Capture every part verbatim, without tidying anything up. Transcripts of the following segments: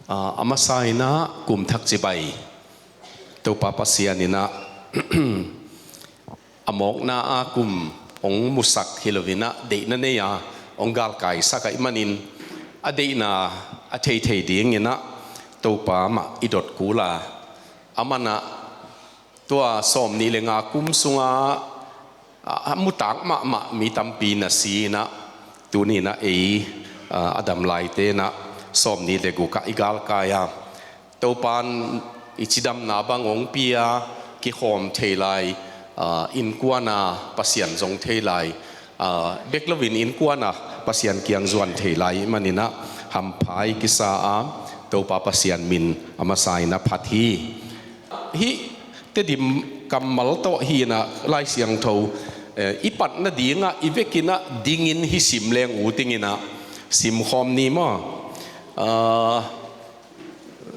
A masa in ah kum thak cibai Topa Pasian in ah a mawkna a kum hong musak hi lo in ah deihna nei a hong galkaisak ahih manin a deihna a theithei dingin ah Topa mah i dot kul a, a man ah tua sawm nih le nga kum sungah a mutak mahmah mi tampi na si in ah tuni in ah ei a dam laite in ah sawm nih le guk ah i galkai a, Topa in i cidamna bang hong pia, kikhawm thei lai, innkuan a Pasian zong thei lai, bek lo in innkuan a Pasian kiang zuan thei lai ahih manin ah hampha i kisa a, Topa Pasian min a masa in ah phat hi. Hih Tedim kammal tawh hi in ah Lai Siangtho i patna ding ah i vek in ah dingin hih sim leng ut ing in ah simkhawm ni maw?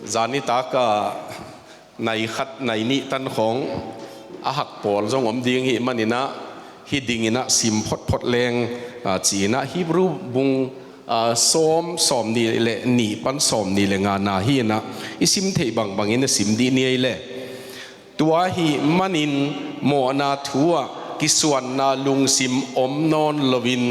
Zanitak ah nai khat nai nih tan khawng a hak pawl zong om ding hi ahih manin ah hih ding in ah sim photphot leng ci in ah Hebrew bung sawm, sawm nih le nih pan sawm nih le nga na hi in ah i sim theih bangbang in a sim dih ni ei le. Tua ahih manin mawhna thu ah kisuanna lungsim om nawn lo in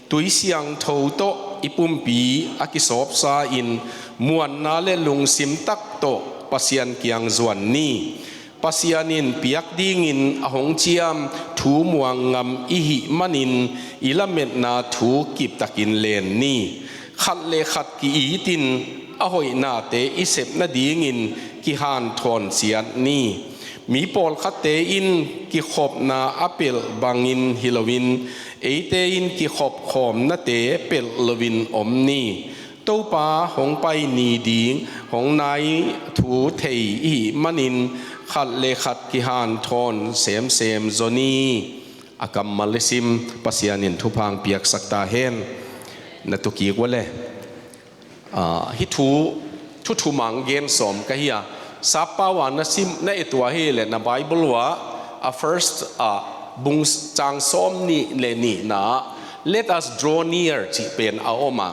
tui siangtho tawh i pumpi a kisawpsa in muanna le lungsim tak tawh Pasian kiang zuan ni. Pasian in piak dingin a hong ciam thu muang ngam i hih manin i lametna thu kiptakin len ni. Khat le khat ki-it in a hoihnate i sep nadingin kihanthawn ciat ni. Mi pawlkhatte in kikhopna a pelh bangin hi lo in eite in kikhop khawmnate pelh lo in om ni. Topa hong pai ni ding hong nai thu thei i hih manin khat le khat kihanthawn semsem zaw ni. A kammal i sim Pasian in thupha hong piaksak ta hen. Na tu kik ua le. Hih thu thu thu mang gen sawm ka hi a, sappau a na sim na et ua hi le na Bible ua a first a bung cang sawm nih le nihna ah let us draw near cih pen a om a.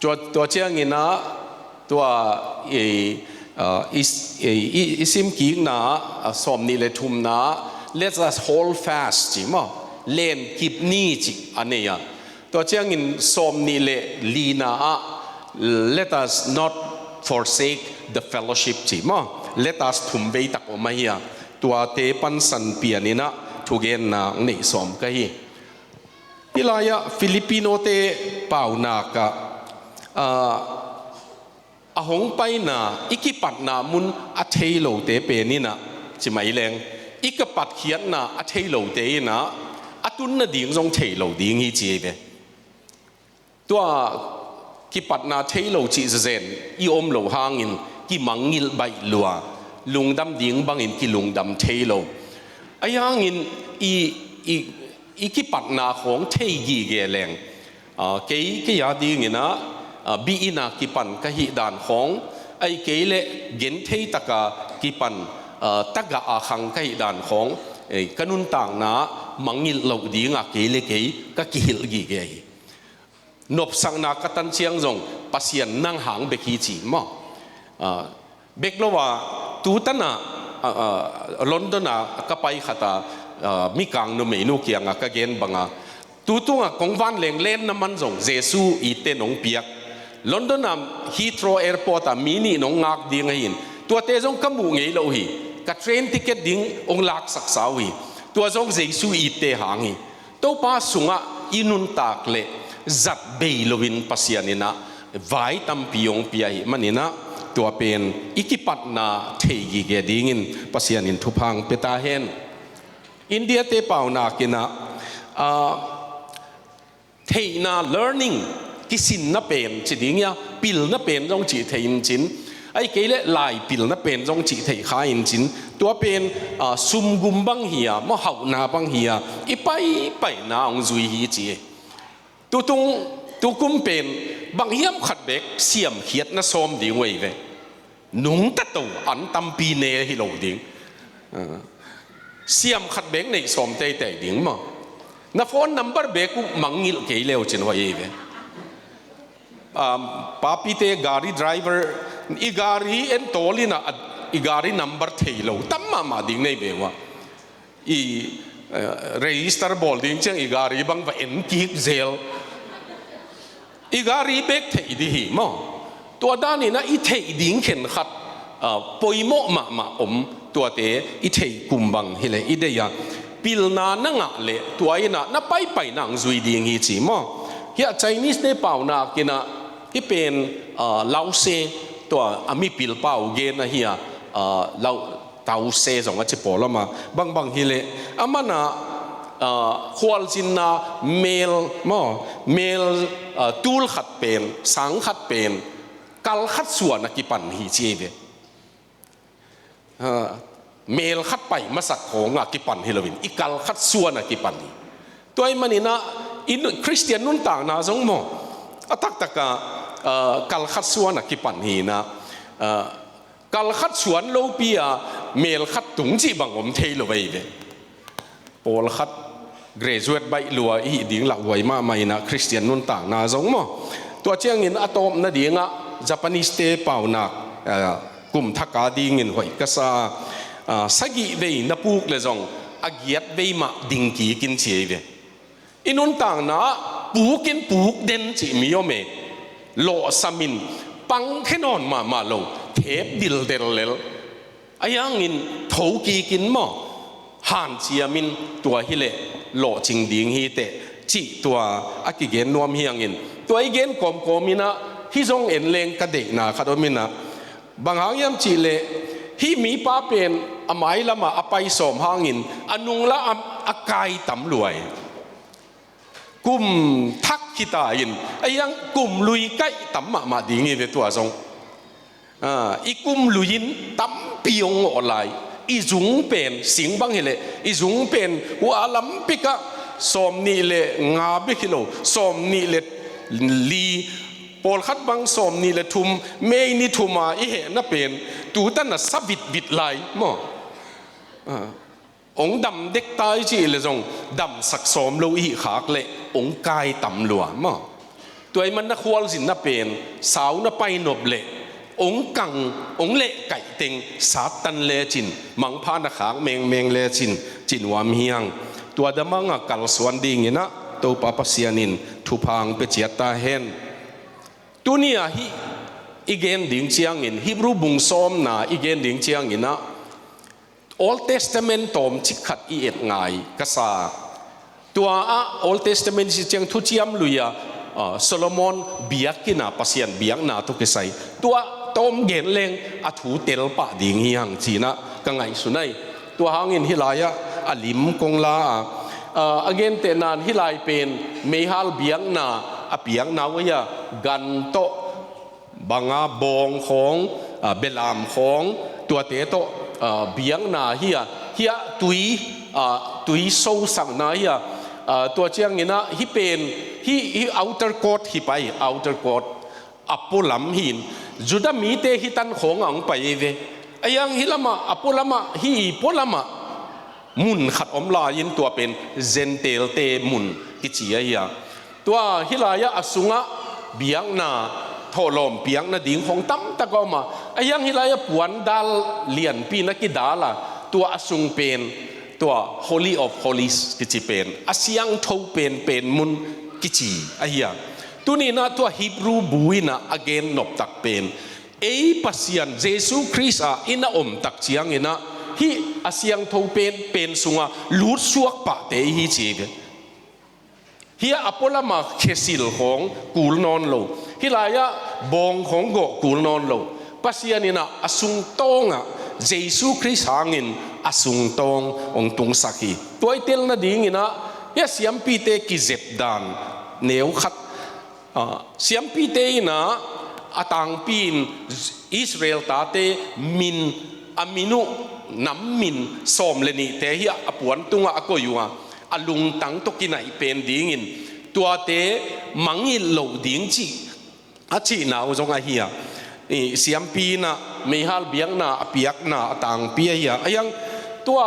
Tua, tua ciangin ah tua i, i, i, i, i simkikna ah sawm nih le thumna ah let us hold fast ci maw, len kip ni ci a nei a. Tua ciangin sawm nih le lina ah let us not forsake the fellowship ci maw, let us thum vei tak om ahi a. Tuate pansan pianin ah thugenna hong neih sawm ka hi. Hih lai-ah Filipinote paunak ah a hong paina i kipatna mun a thei lote pen in ah ci mai leng i kipatkhiatna a thei lote in ah a tun nading zong thei lo ding hi ci hi ve. Tua kipatna thei lo cih zezen i om lo hangin kimangngilh baih lua, lungdam ding bangin kilungdam thei lo. Ahi hangin i, i, i kipatna khawng thei gige leng, kei, kei a dingin ah biakinn ah kipan ka hih dan khawng, ahih kei leh genthei taka kipan tagah a khang ka hih dan khawng, ka nuntakna ah mangngilh loh dingah kei le kei ka kihilh gige hi. Nopsakna ka tan ciang zong Pasian nang hang bek hi ci maw? Bek lo a, tu tan ah London ah ka pai khat a, mikang numeinu kiangah ka gen banga, tu tungah kong vanleng lenna man zong Jesu itte nong piak. London ah Heathrow Airport ah mi nih nong ngak ding ahi in, tuate zong ka muh ngei lo hi. Ka train ticket ding hong laksaksa uh hi. Tua zong Jesu itte hang hi. Topa sungah i nuntak leh zat bei loin Pasian in ah vai tampi hong pia ahih manin ah tua pen i kipatna thei gige dingin Pasian in thupha hong pia ta hen. India-te paunak in ah, ah, theihna, learning, kisinna pen ci ding hia, pilna pen zong cih thei in cin, ahih kei leh lai pilna pen zong cih theih kha in cin, tua pen, ah, sumgum bang hi a, mawhauhna bang hi a, i paipaina hong zui hi ci. Tutung, tukum pen bang hiam khat bek siamkhiat na sawm ding uh ei ve. Nungta to, an tampi ne hi lo ding. Ah. Siam khat bek neih sawm teitei ding maw? Na phone number bek uh mangngilh kei leu cin hoih ei ve. Um, papite gari driver I gari en tawl in ah, i gari number thei lo tam mahmah ding nei ve uh a. I, eh, register bawl ding ciang i gari bang va en kik zel. I gari bek theih ding hi maw. Tua dan in ah i theih ding khenkhat, ah, poimawh mahmah om, tuate i theih kum bang hileh i deih a, pilna na ngah leh tua in ah na paipai nang zui ding hi ci maw. Hiah Chinese te paunak in ah hih pen, ah, Lao Tse, tua a mipil pau gen ahi a, ah, Lao Tao Tse zong a ci pawl om a, bangbang hileh a man ah, ah, khualzinna mel maw, mel, ah, tul khat pen, sang khat pen kal khat suan a kipan hi ci ei ve. Ah, mel khat pai masak khawng a kipan hi loin i kal khat suan a kipan hi. Tua ahih manin ah i nu-, Khristian nuntakna zong maw, a taktak ah, ah, kal khat suan a kipan hi in ah, ah, kal khat suan lopi a mel khat tung cih bang om thei lo ei ve. Pawlkhat graduate baih lua i hih ding lauhuai mahmah in ah Khristian nuntakna zong maw. Tua ciangin a tawpna ding ah Japanese te paunak, ah, kum thak a dingin hoih ka sa, ah, sagih vei na puk leh zong a giat vei mah ding kik in ci ei ve. I nuntakna ah puk in puk den cih mi om e. Lawhsam in pang khe nawn mahmah lo, thep dildel lel. Ahi hangin tho kik in maw, hanciam in, tua hileh lawhcing ding hi teh cih tua a kigen nuam hi hangin, tua i gen kawmkawm in ah hih zong en leng ka deihna khat om in ah, bang hang hiam cih leh hih mipa pen a mailam ah a pai sawm hangin a nung lam ah a kai tam lua hi. Kum thak hi ta in, ahi hang kum lui kaih tam mahmah ding hi ve tua zong. Ah, i kum lui in tampi hong ngawh lai. I zung pen, sing bang hileh i zung pen hua lam pek ah sawmnih leh nga bek hi lo, sawmnih leh li, pawlkhat bang sawmnih leh thum, May ni thum a i hehna pen tu tan a sa vitvit lai maw. Ah. Hong dam dek ta i cih leh zong damsak sawm lo i hih khak leh hong kai tam lua maw. Tua ahih man na khualzinna pen sau na pai nop leh hong kang, hong lehkaih teng Satan lecin mangpha na khak mengmeng lecin ci nuam hi hang. Tua damang a kalsuan ding in ah Topa Pasian in thupha hong pia ciat ta hen. Tuni a hih i gen ding ciangin, Hebrew bung sawmna i gen ding ciangin ah Old Testament tawmcik khat i et ngai ka sa. Tua ah Old Testament i cih ciang Thuciam Lui ah, ah, Solomon biakinn ah Pasian biakna tawh kisai, tua tawm gen leng a thu tel pah ding hi hang ci-in ah ka ngaihsun ai. Tua hangin hih lai-ah a lim kong la a, ah, a gentehna in hih lai pen meihal biakna a piakna uh ahi a, gan tawh, bang a, bawng khawng, ah, belam khawng, tuate tawh, ah, biakna hi a, hiah tui, ah, tui sosakna hi a, ah, tua ciangin ah hih pen, hih, hih outer court hi pai, outer court a pualam hi in, Judah mite hih tan khawng ah hong pai ei ve. Ahi hang hih lamah, a pualamah, hih i pualamah mun khat om lai-in tua pen Gentile-te mun kici ahi a. Tua hih lai-ah a sungah biakna, thawhlawm piakna ding khawng tamtak a om a. Ahi hang hih lai-ah puandal lianpi in a kidal a, tua a sung pen, tua Holy of Holies kici pen, a siangtho penpen mun kici ahi a. Tuni-in ah tua Hebrew bu in ah a gen noptak pen, ei Pasian Jesu Khrist ah i na omtak ciangin ah hih a siangtho penpen sungah lutsuak pahte i hi ci hi ve. Hiah a pualamah khesil khawng kul nawn lo, hih lai-ah bawng khawng gawh kul nawn lo, Pasian in ah a sungtawngah Jesu Khrist hangin a sungtawng hong tungsak hi. Tua i tel nadingin ah hiah siampite kizep dan neu khat, ah, siampite in ah a tangpi in Israel tate min, a min uh, nam min sawm le nihte hiah a puan tungah a koih uh a, a lungtang tawh kinaih pen dingin tuate mangngilh loh ding cih a cihna uh zong ahi a. I siampi in ah meihal biakna a piakna a tangpi ahi a. Ahi hang tua,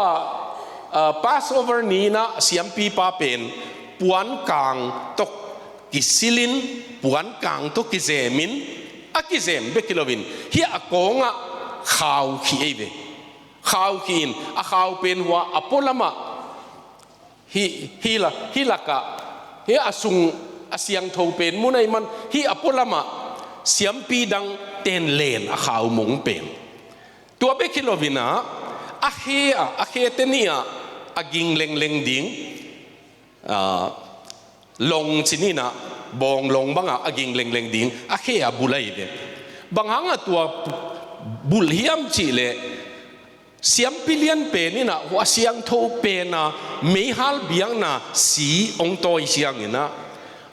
ah, Passover ni in ah siampipa pen puankang tawh kisilin, puankang tawh kizemin, A kizem bek hi loin, hih a kawngah khau khih ei ve. Khau khih in, a khau pen hua a pualamah, hih, hih la, hih lakah, hih a sung, a siangtho pen mun ahih man, hih a pualamah siampi dang ten len a khau mong pen. Tua bek hi loin ah, a khe ah, a khete nih ah a ging lengleng ding, ah, long ci ni in ah, bawng long bangah a ging lengleng ding, a khe ah bulh ahi ve. Bang hangah tua bulh hiam cih leh, siampi lian pen in ah, hua siangtho pen a meihal biakna si hong tawi ciangin ah,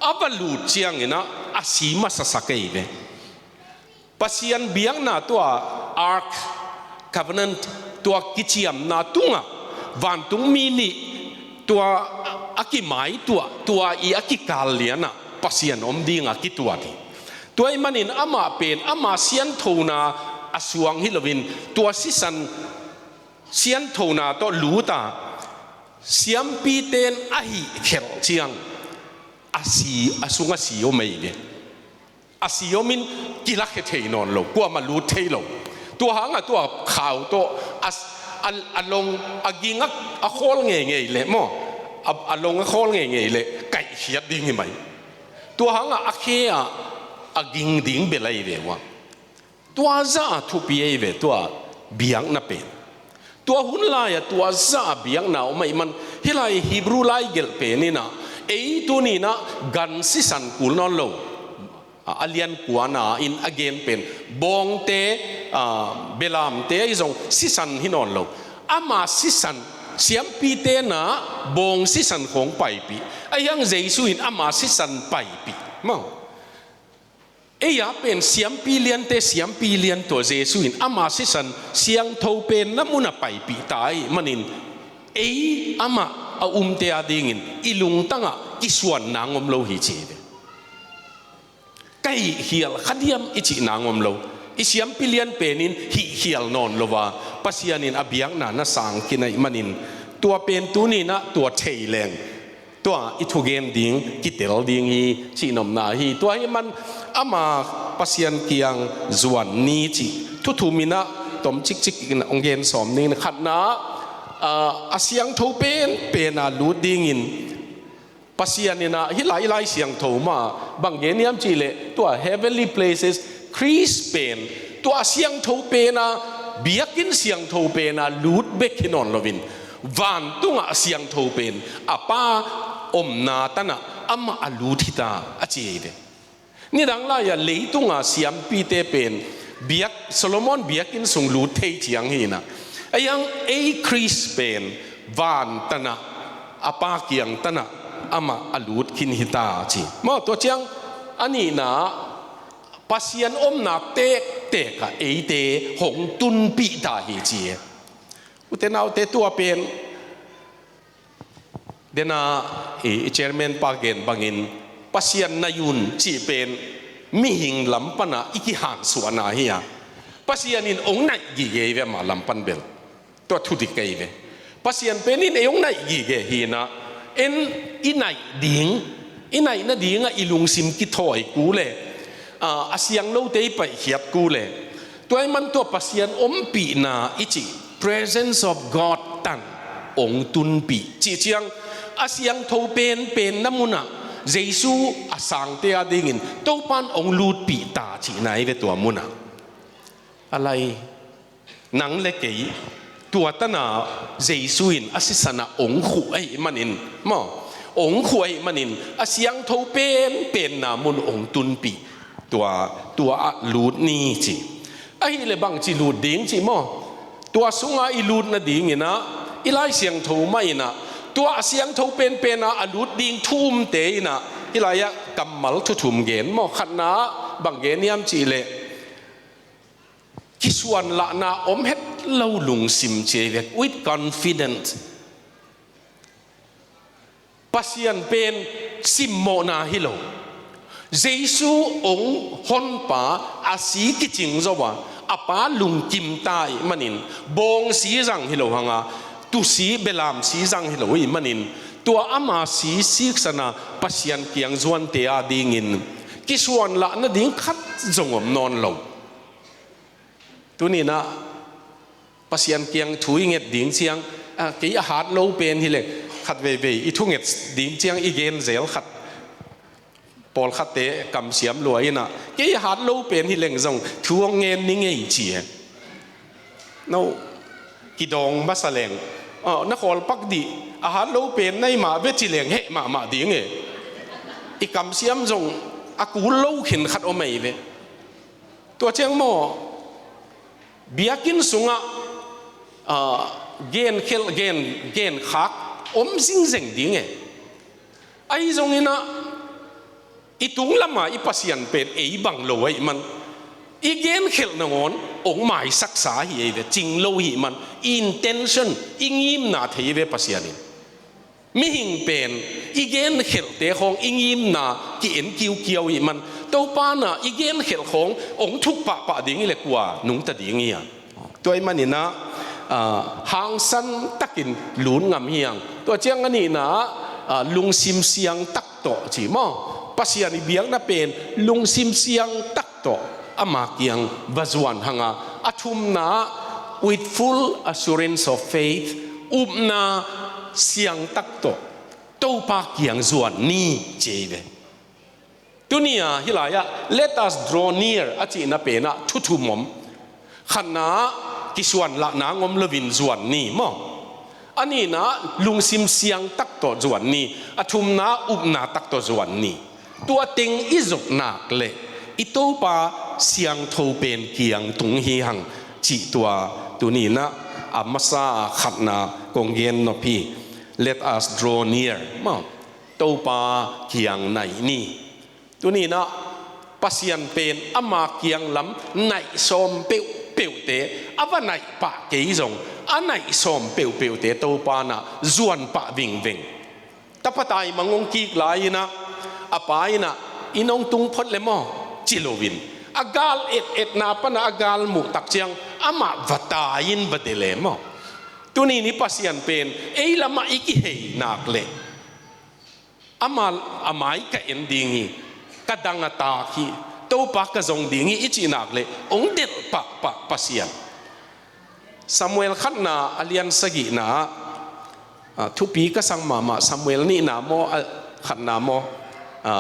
a va lut ciangin ah, a si masasak ahi ve. Pasian biakna tua Ark, Covenant, tua kiciamna tungah, vantungmi nih tua a kimaituah, tua i a kikal lianah Pasian om dingah kituat hi. Tua ahih manin amah pen, ama sianthona a suang hi loin, tua sisan sianthona tawh lut a, siampite in a hihkhelh ciang, a si, a sung a si om ahi ve. A si omin kilakhia thei nawn lo, kuamah lut thei lo. Tua hangah tua khau tawh a, a, a long, a ging a, a khawl ngeingei leh maw, a, a long a khawl ngeingei leh kaihkhiat ding hi mai. Tua hangah a khe ah a ging ding bel ahi ve ua. Tua zah a thupi ahi ve tua biakna pen. Tua hun lai-ah tua zah a biakna om ahih man, hih lai Hebrew laigelh pen in ah, ei tuni in ah gan sisan kul nawn lo. A, a lian kuana in a gen pen, bawngte, a, belamte ahi zong sisan hi nawn lo. Ama sisan, siampite in ah bawng sisan khawng paipih. Ahi hang Jesu in ama sisan paipih maw. Ei a pen siampi liante, siampi lian tua Jesu in ama sisan siangtho penna munah paipih ta ahih manin, ei amah a umte a dingin i lungtangah kisuan nang om lo hi ci hi ve. Ka hihkhial kha diam i cih nang om lo. I siampi lian pen in hihkhial nawn lo a, Pasian in a biakna na sang khin ahih manin, tua pen tuni in ah tua thei leng, tua i thugen ding kitel ding hi cih nopna hi. Tua ahih man ama Pasian kiang zuan ni cih thu thum in ah tom cikcik in hong gen sawm ning. Khatna, a, a siangtho penpen a lut dingin Pasian in ah, hih lai, hih lai siangtho mah bang gen hiam cih leh, tua heavenly places, Khrist pen, tua a siangtho pen a, biakinn siangtho pen a lut bek hi nawn loin, vantungah a siangtho pen a Pa omna tanah amah a lut hi ta a ci hi ve. Nidang lai-ah leitunga siampite pen biak, Solomon biakinn sung lut thei ciang hi in ah, ahi hang ei Khrist pen van tanah, a Pa kiang tanah amah a lut khin hi ta ci. Maw, tua ciang a nihna, Pasian omna tektek ah eite hong tunpih ta hi ci. Ute naute, tua pen, dena, i, i chairman pa gen bangin, Pasian nai un cih pen mihing lam pana i kihansuahna hi a. Pasian in hong naih gige hi ve, ama lam pan bel. Tua thudik ahi ve. Pasian pen in ei hong naih gige hi in ah, en i naih ding, i naih nadingah i lungsim kithawi kul e, a, a siang lote i paihkhiat kul e. Tua ahih man tua Pasian ompihna i cih, presence of God tan hong tunpih cih ciang, a siangtho penpenna munah Jesu a sangte a dingin Topa in hong lutpih ta cihna hi ve tua munah. A lai, nang le kei, tua tana Jesu in a sisan ah hong khuh ahih manin, maw, hong khuh ahih manin, a siangtho penpenna mun hong tunpih, tua, tua ah lut ni ci. Ahih leh bangci lut ding ci maw? Tua sungah i lut nadingin ah, i Lai Siangtho mah in ah, tua a siangtho penpen a a lut ding thu umte in ah, hih lai-ah kammal thu thum gen maw? Khatna ah bang gen hiam cih leh, kisuanlahna om het lo lungsim ci hi ve, with confidence. Pasian pen simmawhna hi lo. Jesu hong honpa a si kicing zo a, a Pa lungkim ta ahih manin, bawng si zang hi lo hang a, tusi belam si zang hi lo ahih manin, tua ama si siksan a Pasian kiang zuante a dingin kisuanlah nading khat zong om nawn lo. Tuninah Pasian kiang thu i nget ding ciang, a, kei a hat lo pen hi leng, khat veivei i thunget ding ciang i gen zel khat, pawlkhatte kamsiam lua inah, kei a hat lo pen hi leng zong thu hong ngen ni ngei ci e. No, kidawng masa leng, a, na khawlpak dih, a hat lo pen na i mah ve ci leng heh mahmah ding e. I kamsiam zong a kul lo khin khat om ei ve. Tua ciang maw, biakinn sungah, a, genkhelh, gen, genkhak om zingzeng ding e. Ahi zonginah i tung lama i Pasian pen ei bang lo ahih man, i genkhelh nangawn ong maisaksa hi ei ve, cing lo hih man, i intention, i ngimna thei ve Pasian in. Mihing pen i genkhelhte khawng i ngimna ki-en kiukiau hih man, Topa na i genkhelh khawng ong thuk pahpah ding hi le kua nungta ding hi a. Tua ahih maninah, a, hangsan takin lun ngam hi ang. Tua ciang a nihna ah, a, lungsim siang tak tawh ci maw? Pasian i biakna pen lungsim siang tak tawh ama kiang va zuan hanga, a thumna ah with full assurance of faith, upna siang tak tawh Topa kiang zuan ni ci ei ve. Tuni-a hih lai-ah let us draw near a cihna penah thu thum om. Khatna ah kisuan lahna ngom loin zuan ni maw? A nihna ah lungsim siang tak tawh zuan ni, a thumna ah upna tak tawh zuan ni. Tua teng i zop nak leh i Topa siangtho pen kiang tung hi hang cih tua tuninah a masa khatna kong gen nop hi. Let us draw near maw? Topa kiang naih ni. Tuninah Pasian pen ama kiang lam naih sawm peuhpeuhte, a va naih pah kei zong a naih sawm peuhpeuhte Topa na zuan pah vingveng. Tapa taimang hong kik lai-inah a pa inah inn hong tung phot le maw ci loin, a gal etetna pana a gal muh tak ciang amah va tai-in va de le maw? Tuni ni Pasian pen ei lamah i kihei nak leh, ama, a mai ka en ding hi, ka dang a tak hi, Topa ka zong ding hi i cih nak leh ong delh pahpah Pasian. Samuel khatna a lian sagihna ah, a, thupi ka sang mahmah, Samuel nihna maw, a, khatna maw, a,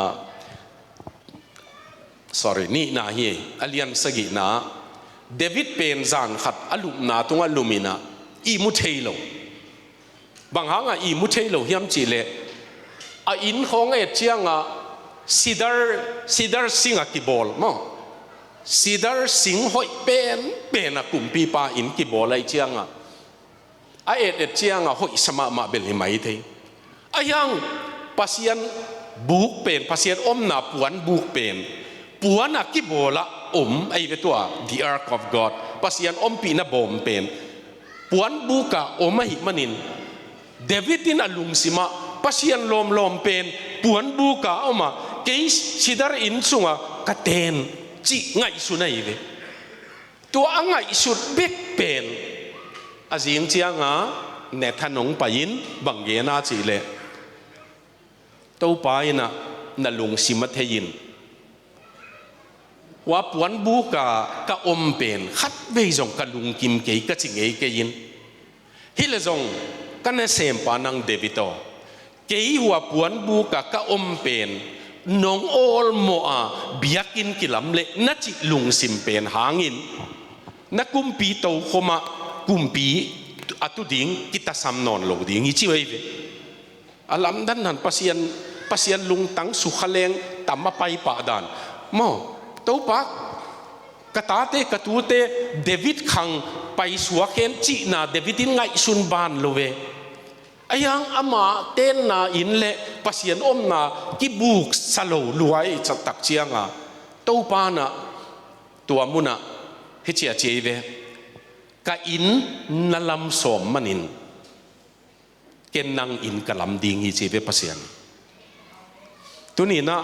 sorry, nihna hi, a lian sagihna ah, David pen zan khat a lupna tungah luminah ihmu thei lo. Bang hangah ihmu thei lo hiam cihleh, a inn khawng a et ciangah sidar, sidar singah kibawl maw? Sidar sing hoih penpen a kumpipa inn kibawl ahih ciangah, a etet ciangah hoihsa mahmah bel hi mai thei. Ahi hang Pasian buk pen, Pasian omna puan buk pen, puan a kibawl ah om ahi ve tua, the ark of God, Pasian ompihna bawm pen puan buk ah om ahih manin, David in a lungsimah Pasian lawmlawm pen puan buk ah om a, kei sidar inn sungah ka ten cih ngaihsun ahi ve. Tua a ngaihsut bek pen a zing cianga Nathan hong pai-in bang gen a cihleh, Topa inah na lungsim a thei-in, hua puanbuk a ka om pen khatvei zong ka lungkim kei, ka ci ngei kei in. Hi le zong ka nasempa nang David aw, kei hua puanbuk a ka om pen nong awlmawh a biakinn kilam leh na cih lungsim pen hangin na kumpi tokhom ah kumpi a tu ding kitasam nawn lo ding hi ci uh ahi ve. A lamdang han Pasian, Pasian lungtang sukha leng tam a paipah dan. Maw, Topa, ka tate, ka tute, David khang paisuak hen cihna David in ngaihsun ban lo ve. Ahi hang ama tenna in le Pasian omna kibuksa lo lua i cih tak cianga, Topa na tua munah hi ci a ci ei ve. Ka inn na lam sawm manin ken nang inn ka lam ding hi ci ve Pasian. Tuninah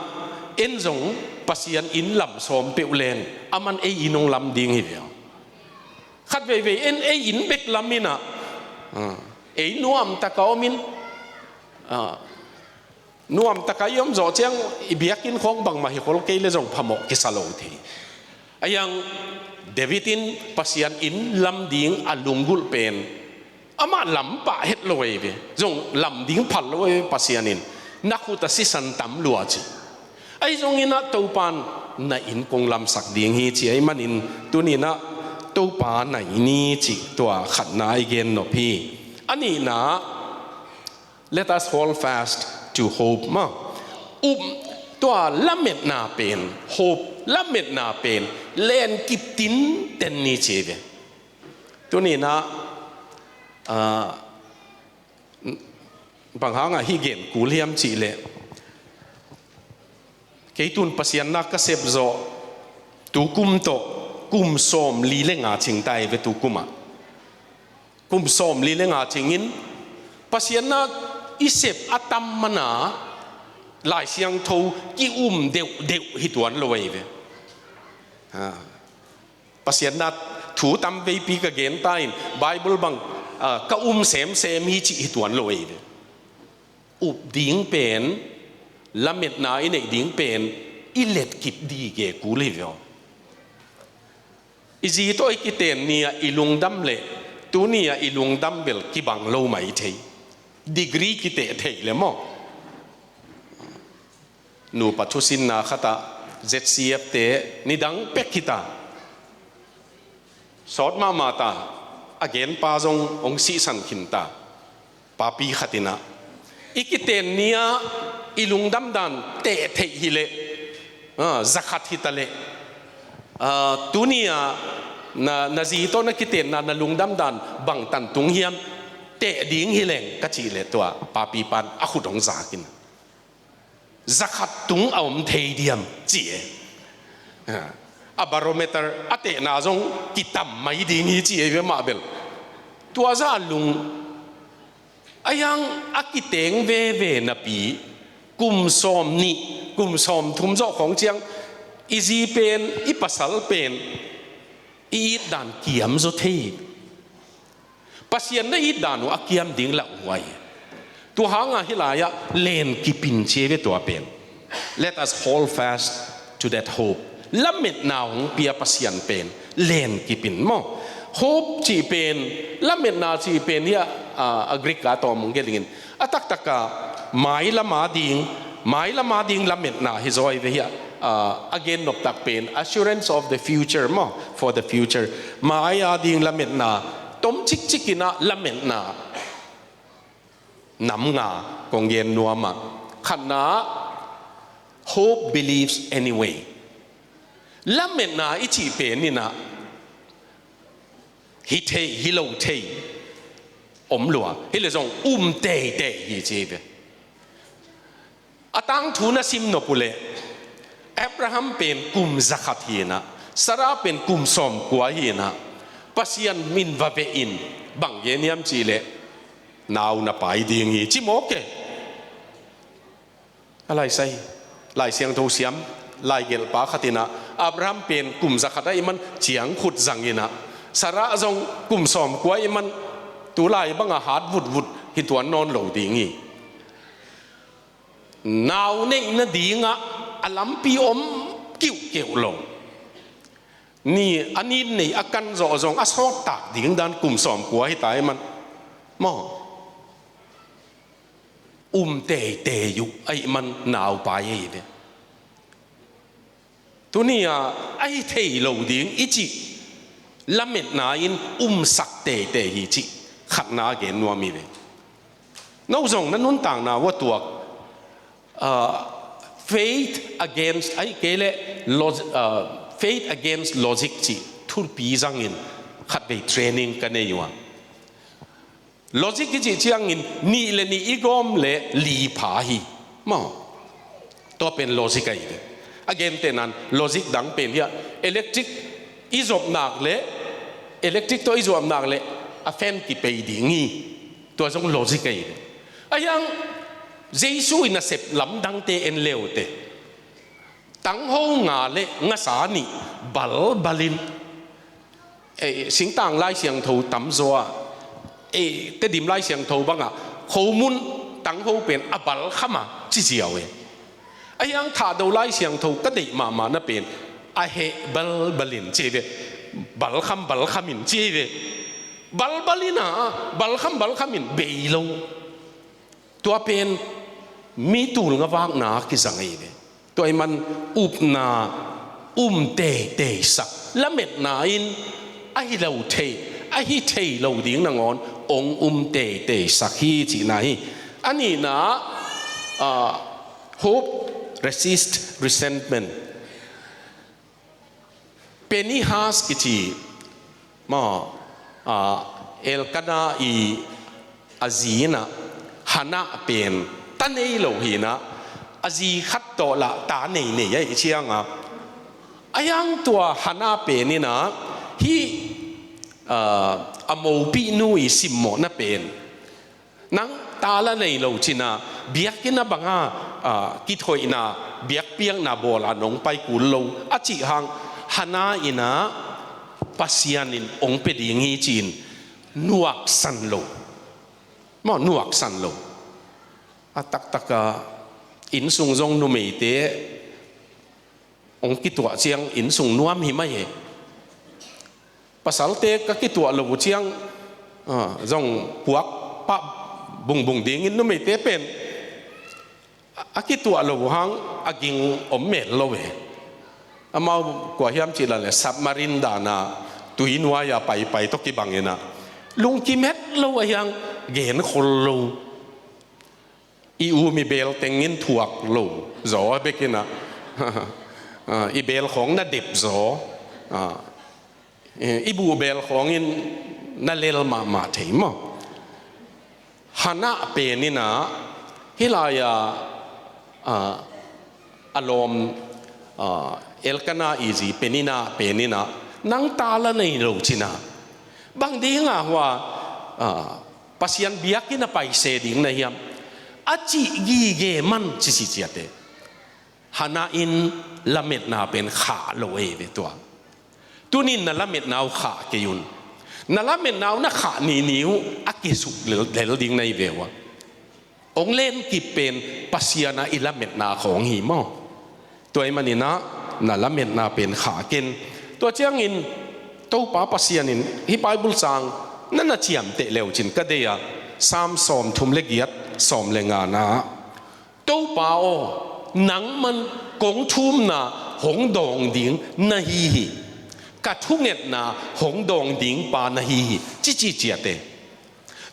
en zong Pasian inn lam sawm peuh leng aman ei inn hong lam ding hi ve. Khat veivei en ei inn bek lam inah, ah, ei nuamtaka om in, ah, nuamtaka i om zawh ciang i biakinn khawng bangmah hi khol kei le zong phamawh kisa lo thei. Ahi zongin David in Pasian inn lam ding a lunggulh pen amah lam pah het lo ahi ve. Zong lam ding phal lo ahi ve, Pasian in na khut ah sisan tam lua ci. Ahi zongin ah Topa in na inn kong lamsak ding hi ci ahih manin tuni-in ah Topa nai ni cih tua khatna i gen nop hi. A nihna, let us hold fast to hope maw. Um, tua lametna pen, hope, lametna pen lenkip tinten ni ci ve. Tuni-in ah, ah, bang hangah hih gen kul hiam cih leh, kei tun Pasian na ka sep zawh, tu kum tawh kum sawmli le nga cing ta hi ve tu kum ah. Kum sawmli le nga cingin Pasian na i sep a tam manin Lai Siangtho ki-um deuhdeuh hi tuan lo ahi ve. Ha. Pasian na thu tam veipi ka gen ta in Bible bang, ah, ka um semsem hi cih hi tuan lo ahi ve. Up ding pen, lametna i neih ding pen i letkip ding gen kul hi ve aw. I zi tawh i kiten ni-ah i lungdam leh, tuni-ah i lungdam bel kibang lo mah i thei. Degree kiteh theih leh maw. Nupa thusinna khatah Z C F te nidang pek hi ta. Sawt mahmah ta, a genpa zong hong sihsan khin ta. Papi khat in ah, i kiten ni-ah i lungdam dan teh theih hi leh, ah, zakhat hi ta leh, ah, tuni-ah na, na zi tawh na kitenna na lungdam dan bang tan tung hiam, teh ding hi leng ka cih leh tua papi pan a khut hong zak in, zakhat tung a om thei diam ci e. A barometer a tehna zong kitam mai ding hi ci e ve mah bel. Tua zah lung, ahi zongin a kiteng veve napi, kum sawmnih, kum sawmthum zawh khawng ciang, i zi pen, i pasal pen, i it dan kiam zaw thei. Pasian na it dan uh a kiam ding lauhuai. Tua hangah hih lai-ah lenkip in ci e ve tua pen. Let us hold fast to that hope. Lametna hong pia Pasian pen lenkip in maw. Hope cih pen, lametna cih pen hi a, a, a Greek a tawm hong gelh ing in. A taktak a, mailam a ding, mailam a ding lametna hi zaw hi ve hi a, a, a gen noptak pen, assurance of the future maw, for the future. Mai a ding lametna, tom cikcik in ah lametna nam nga kong gen nuam a. Khatna, hope believes anyway. Lametna i cih pen in ah, hi thei, hi lo thei om lua. Hi leh zong um teitei hi ci hi ve. A tangthu na sim nop uh leh, Abraham pen kum zakhat hi in ah, Sarah pen kum sawmkua hi in ah, Pasian min va veh in, bang gen hiam cih leh, nau na pai ding hi ci mawk e. A lai sai, Lai Siangtho siam, lai gelhpa khat in ah, Abraham pen kum zakhat ahih man ciang khut zang in ah, Sarah zong kum sawmkua ahih man tu lai bang a hat vutvut hi tuan nawn lo ding hi. Nau neih nading ah a lampi om kiuhkeuh lo. Ni a nin nei a kan zawh zong a sawttak ding dan kum sawmkua hi ta ahih man. Maw. Um teitei uh ahih man nau pai ahi ve. Tuni-ah a hi thei lo ding i cih lametna in umsak teitei hi cih khatna a gen nuam hi ve. No zong na nuntakna uah tuak, ah, faith against, ahih kei leh log-, ah, faith against logic cih thupi zangin khatvei training ka nei uh a. Logic i cih ciangin nih le nih i gawm leh li pha hi. Maw. Tua pen logic ahi ve. A gentehna-in logic dang pen hi a, electric i zuap nak leh, electric tawh i zuap nak leh a fan kipei ding hi. Tua zong logic ahi ve. Ahi zongin Jesu in a sep lamdangte en le uh teh. Tangho nga leh ngasa nih balbal in, eh, singtang Lai Siangtho tamzaw ah, eh, Tedim Lai Siangtho bangah khomun tangho pen a bal kham a ci ziau e. Ahi zongin Thahdo Lai Siangtho ka deih mahmahna pen, a heh balbalin ci ei ve. Balkham balkhamin ci ei ve. Balbalin a, balkham balkhamin bei lo. Tua pen mi tulnga vakna kizang ei ve. Tua ahih man upna um teitei sak, lametna in a hi lo thei, a hi thei lo ding nangawn ong um teitei sak hi cihna hi. A nihna, ah, hope resist resentment. Penihas kici, maw, ah, Elkana i a zi in a, Hannah pen ta nei lo hi in a, a zi khat tawh lah ta nei nei ahih ciang a, a hiang tua Hannah pen in a, hih, ah, a mopihnu i simmawhna pen, nang ta la nei lo cin a, biakinn a bang a, ah, kithoihna, biakpiakna bawl a nong pai kul lo a cih hang, Hannah in a, Pasian in ong pia ding hi ci-in nuaksan lo. Maw, nuaksan lo. A taktak a, innsung zong numeite ong kituah ciang innsung nuam hi mai e. Pasalte ka kituah lo uh ciang, ah, zong puak pah bungbung dingin numeite pen a, a kituah lo uh hang a ging om mel lo e. Amau kua hiam cih leh le submarine dan a tui nuai a paipai tawh kibang in a, lungkim het lo a hiang gen khol lo. I um i beel tengin thuak lo zaw bek in a, ah, i beel khawng na dep zaw, ah, i buh beel khawngin na lel mahmah thei maw. Hannah pen in a, hih lai a, ah, a lawm, ah, Elkana i zi Peninnah pen in a, nang ta la nei lo cin a, bang ding a hua, ah, Pasian biakinn a paise ding na hiam, a cih gige man ci ci ciat e. Hannah in lametna pen khah lo ei ve tua. Tuni in na lametna uh khah kei un. Na lametna uh na khah nini uh a kisuk lel, lel ding na hi ve ua. Ong lenkip pen Pasian a i lametna khawng hi maw. Tua ahih man in a, na lametna pen khah ken. Tua ciangin Topa Pasian in hih Bible sang na na ciamteh le uh cin ka deih a, Psalm sawmthum le giat, sawm le ngana ah, Topa aw, nangman kong thumna hong dawng ding na hi hi. Ka thungetna hong dawng ding pa na hi hi, ci ci ciat e.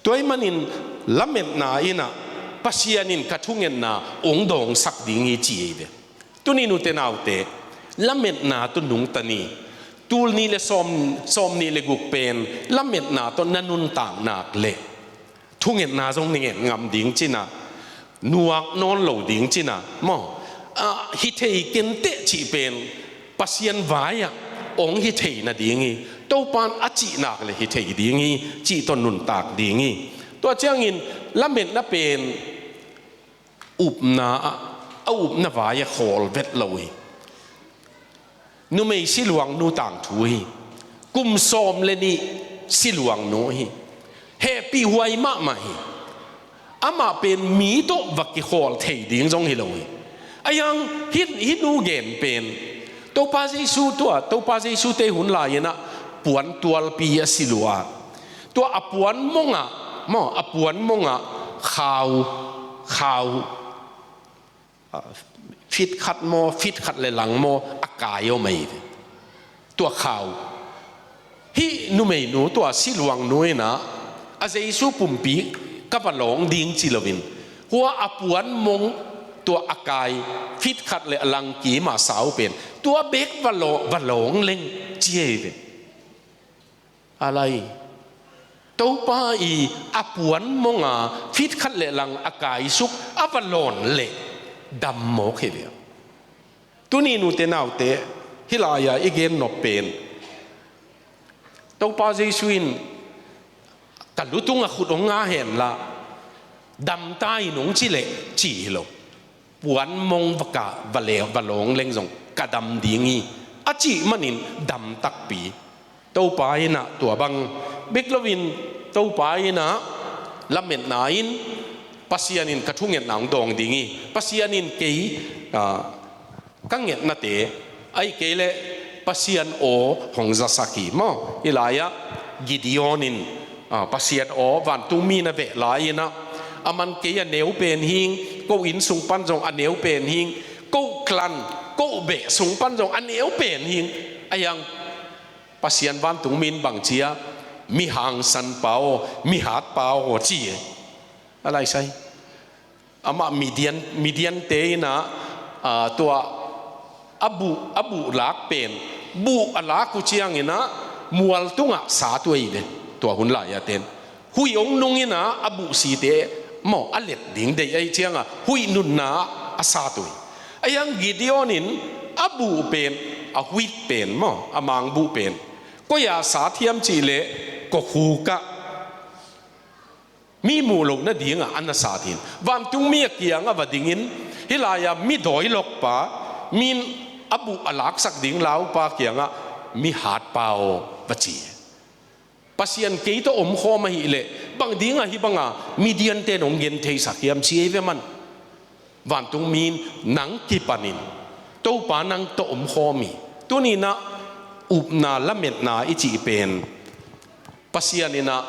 Tua ahih manin lametna in a, Pasian in ka thungetna ong dawngsak ding hi ci ei ve. Tuni nute naute, lametna tawh nungta ni. Tul nih le sawm, sawm nih le guk pen lametna tawh na nuntak nak leh thungetna zong na nget ngam ding cin a, nuak nawn lo ding cin a, maw, ah, hi thei kei inteh cih pen Pasian vai ah ong hi thei nading hi. Topa in a cih nak leh hi thei ding hi cih tawh nuntak ding hi. Tua ciangin lametna pen upna ah, a upna vai ah khawl vet lo hi. Numei siluangnu tangthu hi. Kum sawm le nih siluangnu hi. Hehpih huai mahmah hi. Amah pen mi tawh va kikhawl thei ding zong hi lo hi. A hiang hih, hih nu gen pen Topa Jesu tua, Topa Jesu te hun lai in a puantualpi a si lua. Tua a puan mong ah, maw, a puan mong ah khau, khau, ah, fit khat maw, fit khat le lang maw, a kai om ei ve. Tua khau. Hih numeinu tua siluangnu in a, a Jesu pumpi ka va lawng ding ci loin, hua a puan mong tua a kai fit khat le a lang kim a sau pen, tua bek va law-, va lawng leng ci ei ve. A lai. Topa i a puan mong a fit khat le lang a kai suk a va lawn leh dam mawk hi ve. Tuni nute naute, hih lai-a i gen nop pen, Topa Jesu in ka lutung a khut hong nga hen la, dam ta in hong ci leh ci hi lo. Puan mong va ka, va le, va lawng leng zong ka dam ding hi, a cih manin dam takpi. Topa in a tua bang bek loin, Topa in a lametna in, Pasian in ka thungetna hong dawng ding hi. Pasian in kei, ah, ka ngetnate, ahih kei leh Pasian aw hong zasak hi maw. Hih lai-ah Gideon in, ah, Pasian aw, vantungmi na veh lai-in ah, aman kei a neu pen hing, ko inn sung pan zong a neu pen hing, ko clan, ko beh sung pan zong a neu pen hing. Ahi hang Pasian vantungmi in bang ci a, mi hangsanpa aw, mi hatpa aw ci e. A lai sai. Amah Midian, Midiante in ah, ah, tua a buh, a buh lak pen, buh a lak uh ciangin ah mual tungah sat uh ahi ve. Tua hun lai-ah ten huih hong nung in ah a buh site maw, a let ding deih ahih ciangah huih nunna ah a sat uh hi. Ahi hang Gideon in a buh pen, a huih pen maw, a mangbuh pen koi-ah sat hiam cih leh kokhuk ah, mi muh loh nadingah a na sat hi. Vantungmi a kiangah va dingin, hih lai-ah mi dawilokpa, mi in a buh a laksak ding laupa kiangah mi hatpa aw va ci. Pasian kei tawh omkhawm ahih leh bang dingah hih banga Midiante in hong gentheisak hiam ci ei ve maw. Vantungmi in nang kipanin Topa nang tawh omkhawm hi. Tuni-in ah upna lametna i cih pen Pasian in ah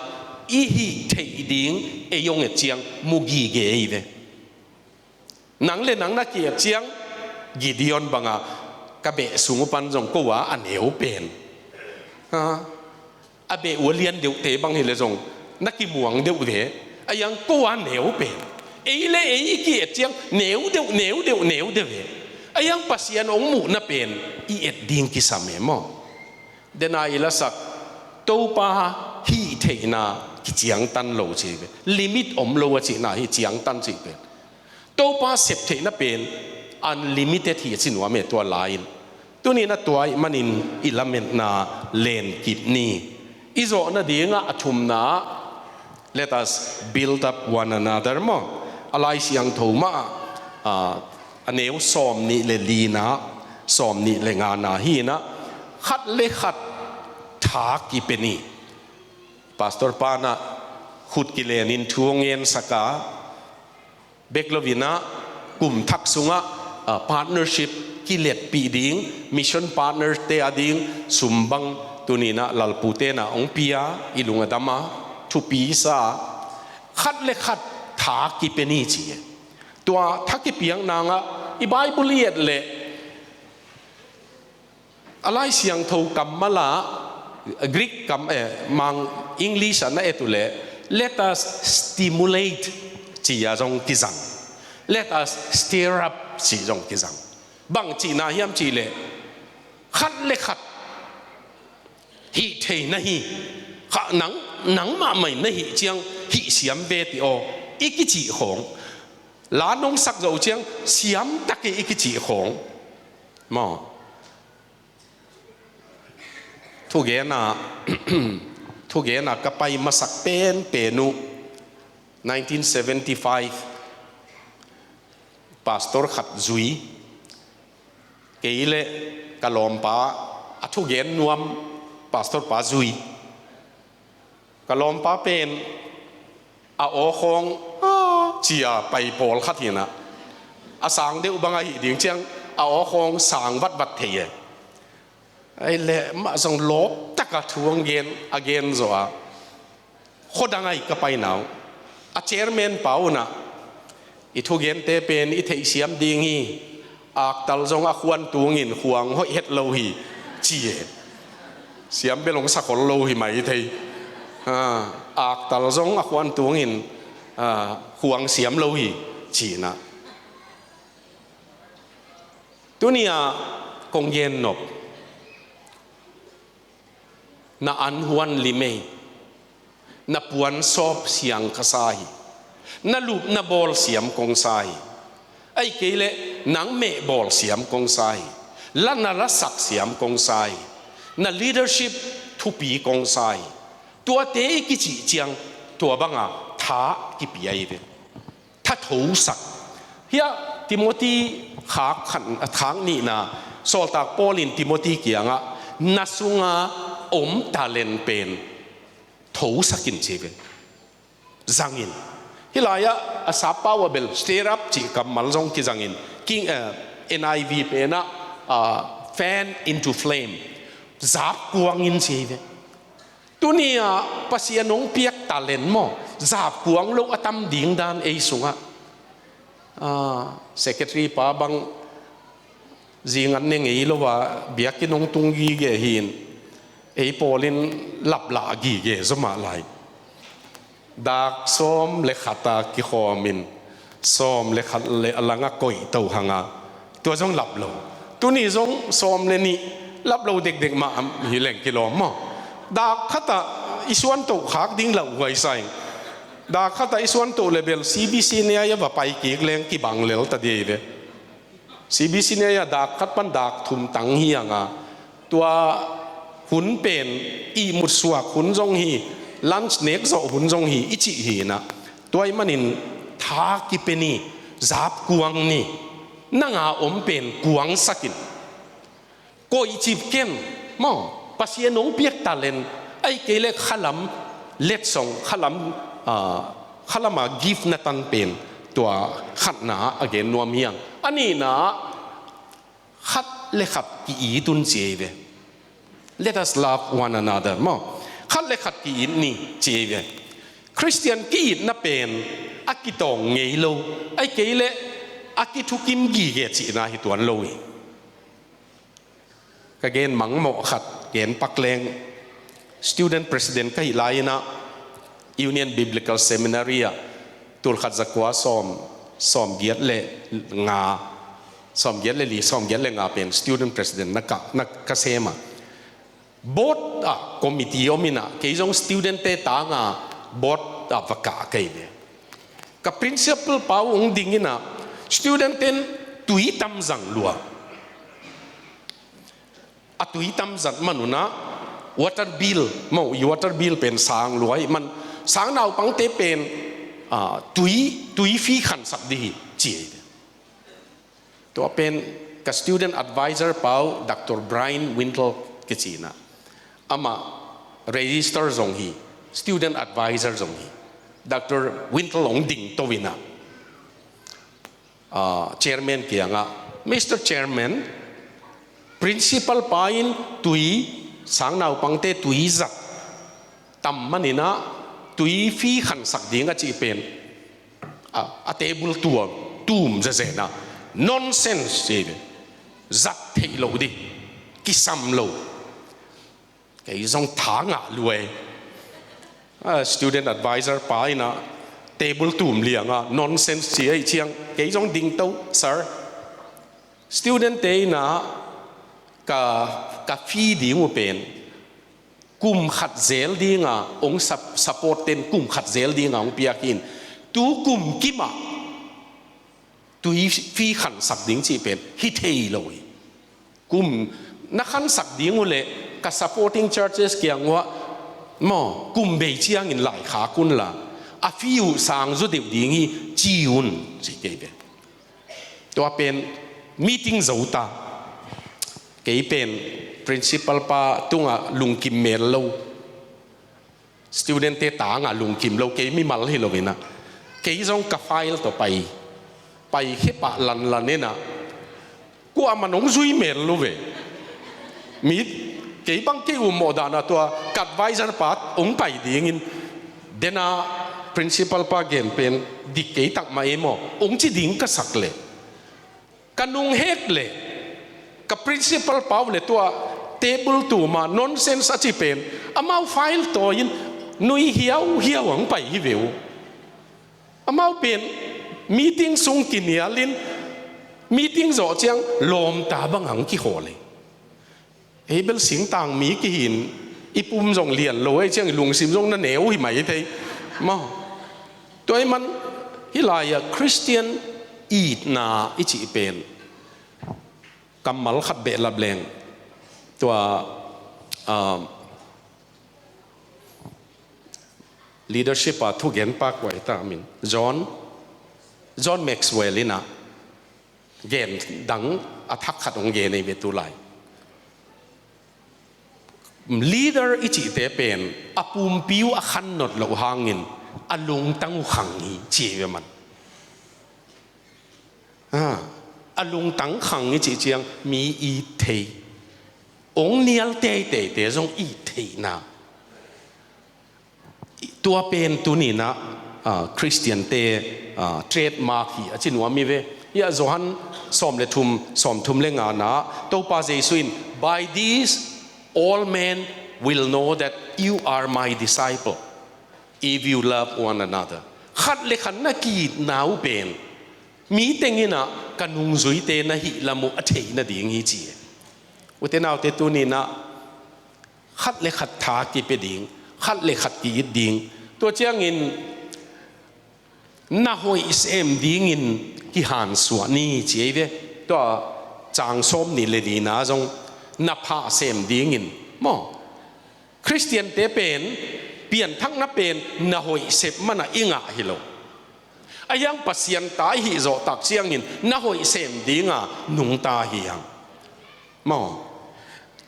i hih theih ding ei hong et ciang mu gige hi ve. Nang le nang na ki-et ciang Gideon banga ka beh sung uh pan zong ko a a neu pen. Ha? A beh uh a lian deuhte bang hi leh zong na kimuang deuh ve. Ahi hang ko a neu pen. Ei le ei i ki-et ciang neu deuh, neu deuh, neu deuh ve. Ahi hang Pasian hong muhna pen i et ding kisam e maw. Dena i lasak, Topa hih theihna kiciangtan lo ci ve. Limit om lo a cihna hi, ciangtan cih pen. Topa sep theihna pen unlimited hi a ci nuam e tua lai-in. Tuni-in ah tua ahih manin i lametna lenkip ni. I zawh nadingah a thumna ah, let us build up one another maw. A Lai Siangtho mah ah, ah, a neu sawm nih le lina, sawm nih le ngana hi-in ah, khat le khat tha kipia ni. Pastor pa in ah khut kilenin thu hong ngensak a, bek lo-in ah kum thak sungah, ah, partnership kiletpih ding, mission partner-te a ding sum bang tuni-in ah Lalpute in ah hong pia, i lung a dam a, thupi sa. Khat le khat tha kipia ni ci e. Tua tha kipiak nangah i Bible i et leh, a Lai Siangtho kammal ah, Greek kam, eh, Mang English ah na et uh leh, let us stimulate ci-a zong kizang. Let us stir up ci zong kizang. Bang cihna hiam cih leh, khat le khat hih thei na hi, kha nang, nang mahmah in na hih ciang hih siam ve ti aw, i kicih khawng. La nong sak zo ciang siam tak hi i kicih khawng. Maw. Thugen a, thugen a ka pai masak penpen uh, nineteen seventy-five, pastor khat zui, kei le ka lawmpa, a thugen nuam pastor pa zui. Ka lawmpa pen a aw khawng, "Ah," ci-a pai pawlkhat hi-in ah, a sang deuh bang ahih ding ciang a aw khawng sang vatvat thei e. Ahih leh amah zong lawp takin thu hong gen, a gen zawh a, khuadang ah ka paina uh, a chairman pa un ah, "I thugente pen i theihsiam ding hi. Aktal zong a khuan tungin khuang hoih het lo hi," ci e. Siam bel hong sa khol lo hi mai thei. Ah, aktal zong a khuan tungin, ah, khuang siam lo hi, ci-in ah. Tuni-a kong gen nop, na an huan lim ei, na puan sawp siang ka sa hi, na lupna bawl siam kong sa hi, ahih kei leh nang meh bawl siam kong sa hi, la na lasak siam kong sa hi, na leadership thupi kong sa hi. Tuate i kicih ciang tua banga tha kipia hi ve. Thathosak. Hiah Timothy khak khat, khak nihna, sawltak Paul in Timothy kiangah, "Na sunga om talent pen thosak in," ci ve. Zang in. Hih lai-ah a sap pau ah bel stir up cih kammal zong kizang in. King, eh, N I V pen ah, ah, Fan into flame. Zap kuang in ci hi ve. Tuni-ah Pasian hong piak talent maw, zap kuang lo a tam ding dan ei sungah. Ah, secretary pa bang zingan ne ngei lo a biakinn hong tung gige hi in, ei pawlin laplah gige zaw mah lai. Dak sawm le khat a kikhawm in, sawm le khat le a langah koih to hang a, tua zong lap lo. Tuni zong sawm le nih, lap lo dekdek mah hi leng kilawm maw. Dak khat ah i suan toh khak ding lauhuai sa in, dak khat ah i suan toh le bel C B C nei-ah va pai kik leng kibang lel ta ding hi ve. C B C nei-ah dak khat pan dak thum tang hi hang a, tua hun pen ihmut suak hun zong hi, lunch nek zawh hun zong hi i cih hi in ah, tua ahih manin tha kipe ni, zap kuang ni, nang a om pen kuangsak in. Koihcip ken maw, Pasian hong piak talent, ahih kei leh khalam letsong, khalam, ah, khalam a gift na tan pen, tua khatna a gen nuam hi hang. A nihna, khat le khat ki-it un ci hi ve. Let us love one another maw. Khat le khat ki-it ni ci hi ve. Khristian ki-itna pen a kitawng ngei lo, ahih kei leh a kithukim gige cihna hi tuan lo hi. Ka gen mangmawh khat gen pak leng, student president ka hih lai-in ah Union Biblical Seminary ah tulkhat zakua sawm, sawmgiat le nga, sawmgiat le li, sawmgiat le nga pen student president na ka, na ka sem a. Board ah committee om in ah, kei zong student-te tang a board ah va kah ka hi ve. Ka principal pa uh hong ding in ah, student-ten tui tam zang lua. A tui tam zat man un ah, water bill maw, i water bill pen sang lua ahih man, sang naupangte pen, ah, tui, tui fee khansak ding hi ci hi. Tua pen ka student advisor pa uh Doctor Brian Wintle kici in ah, amah register zong hi, student advisor zong hi. Doctor Wintle hong ding to in ah, ah, chairman kiangah, Mister Chairman, principal pa in tui, sang naupangte tui zat tam man in ah, tui fee khansak ding a cih pen, a, a table tuam, tum zezen ah, nonsense ci hi ve. Zat theih loh ding, kisam lo. Kei zong tha ngah lua e. Ah, student advisor pa in ah table tum liang ah nonsense ci ahih ciang, kei zong ding to, sir. Student-te in ah ka, ka fee ding uh pen kum khat zel ding a hong sup-, support-ten kum khat zel ding a hong piak hi in, tu kum kim ah tui fee khansak ding cih pen hi thei lo hi. Kum na khansak ding uh leh ka supporting churches kiang uh ah maw, kum bei ciangin laikhak un la, a fee uh sang zaw deuh ding hi ci un ci kei ve. Tua pen meeting zo ta. Kei pen principal pa tungah lungkim mel lo, student-te tangah lungkim lo, kei mimal hi lo in ah, kei zong ka file tawh pai, pai khepah lanlan in ah, kuamah in hong zui mel lo ve. Mi, kei bang kei ummawh dan ah tua ka advisor pa hong pai dingin, den a principal pa gen pen dik kei tak mah e maw, hong ci ding ka sak leh, ka nunghek leh ka principal pa uh leh tua table tum a nonsense a ci pen, amau file tawi in nui hiauhiau a hong pai hi ve uh. Amau pen meeting sung kinial in, meeting zawh ciang lawmta bang a hong kikhawl hi. Ei bel singtang mi kihi in, i pum zong lian lo ahih ciang i lungsim zong na neu hi mai thei maw. Tua ahih man hih lai-ah Khristian itna i cih pen kammal khat behlap leng, tua, ah, leadership a thugen pa kua hi ta, min John, John Maxwell in ah gen dang a thak khat hong gen ei ve tu lai. Leader i cihte pen a pumpi uh a khan nop loh hangin a lungtang uh khang hi ci hi ve man. Ah, a lungtang khang i cih ciang mi it thei, Ong nial teiteite zong i theihna. Tua pen tuninah, ah, Khristiante, ah, trademark hi a ci nuam hi ve. Hiah Johan sawm le thum, sawm thum le ngana, Topa Jesu in, "By this all men will know that you are my disciple, if you love one another." Khat le khat na ki-itna uh pen mi tenginah ka nungzuite na hih lam uh a theih nading hi ci. Ute naute, tuninah khat le khat tha kipia ding, khat le khat ki-it ding. Tua ciangin na hoih sem dingin kihansuah ni ci ei ve. Tua cang sawm nih le nina zong na pha sem dingin maw. Khristiante pen pianthakna pen na hoih sep mana i ngah hi lo. A hiang Pasian ta i hih zawh tak ciangin na hoih sem dinga nungta hi hang. Maw.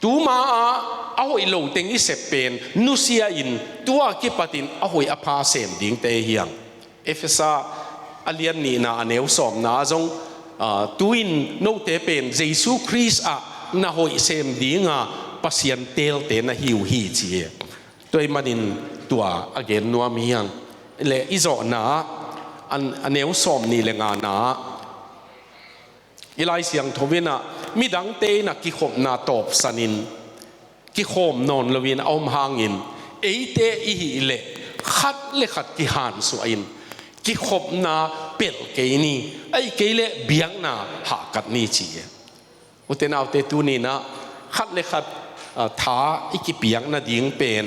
Tuma ah a hoih lo teng i sep pen nusia in tua kipatin a hoih a pha sem dingte hi hang. Efesa a lian nihna a neu sawmna ah zong, ah, tu-in note pen Jesu Khrist ah na hoih sem dinga Pasian teelte na hi uh hi ci hi. Tua ahih manin tua a gen nuam hi hang. Le i zawhna ah a neu sawm nih le ngana ah i Lai Siangtho inah midangte inah kikhopna tawpsanin kikhawm nawn loin a om hangin eite i hih leh khat le khat kihansuah in kikhopna pelh kei ni, ahih kei leh biakna hahkat ni ci hi. Ute naute, tuninah khat le khat, ah, tha i kipiak nading pen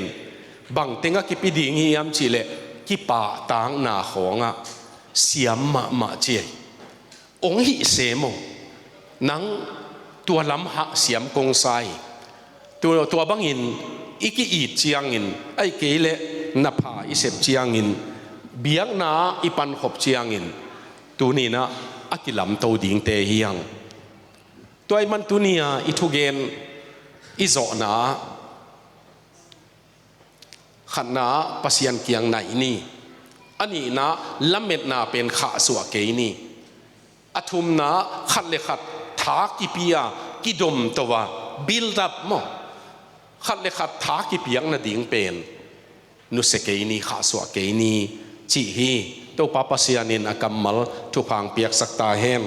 bang tengah kipi ding hiam cihleh kipahtakna khawngah siam mahmah ci hi. Ong hih sem aw, nang tua lam hah siam kong sa hi. Tua, tua bangin i ki-it ciangin, ahih kei leh na pha i sep ciangin, biakna ah i pankhop ciangin, tuninah a kilamto dingte hi hang. Tua ahih man tuni-a i thugen i zawhna ah khatna ah Pasian kiang naih ni. A nihna ah lametna pen khahsuah kei ni. A thumna ah khat le khat tha kipi-a kidomto a, build up maw. Khat le khat tha kipiak nading pen nusia kei ni, khahsuah kei ni cih hi. Topa Pasian in a kammal thupha hong piaksak ta hen.